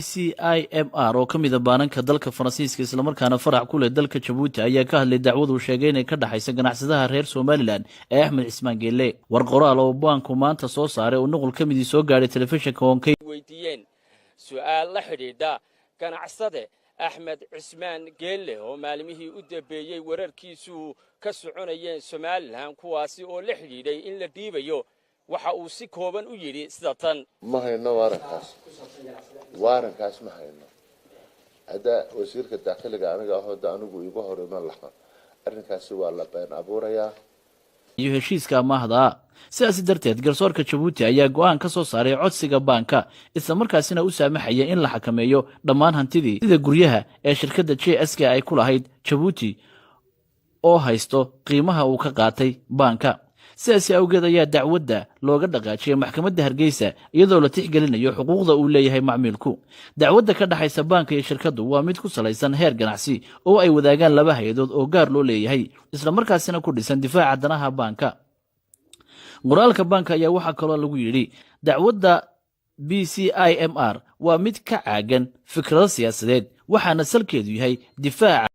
C I M R oo ka mida baananka dalka Faransiiska, islamarkaana farac ku leh dalka Jabuuti, ayaa ka hadlay dacwaduu sheegay inay ka dhexaysa ganacsadaha reer Somaliland ee Axmed Cismaan Geelle. War qoraal oo baanku maanta soo saaray oo nuqul ka midii soo gaadhay telefishinka Honkey Weydiiyeen su'aal la xidhiidha ganacsade Axmed Cismaan Geelle oo maalimihii u dambeeyey wararkiisu ka soconayeen Somaliland, kuwaasi oo la xidhiidhay in la dhiibayo, waxa uu si kooban u yidhi sida tan: Ma hayno waarankaas, waarankaas ma hayno. Hadda wasiirka dakhliga aniga ahooda anigu iigu hor iman lahaa, arrinkaasi waa la been abuurayaa. Iyo heshiiska amaahda. Sidaasi darteed, garsoorka Jabuuti ayaa go'aan ka soo saaray codsiga baanka, islamarkaasina u saamaxaya in la xakameeyo dhammaan hantidii sida guryaha ee shirkadda J S K ay ku lahayd Jabuuti oo haysto qiimaha uu ka qaatay baanka. Sidaasi awgeed ayaa dacwadda looga dhaqaajiyay maxkamadda Hargeysa, iyadoo la tixgelinayo xuquuqda uu leeyahay macmiilku. Dacwadda ka dhexaysa baanka iyo shirkaddu waa mid ku salaysan heer ganacsi oo ay wadaagaan laba hay'adood oo gaar loo leeyahay, islamarkaasina ku dhisan difaaca danaha baanka. Qoraalka baanka ayaa waxaa kaloo lagu yidhi: Dacwadda B C I M R waa mid ka caagan fikrado siyaasadeed, waxaana salkeedu yahay difaaca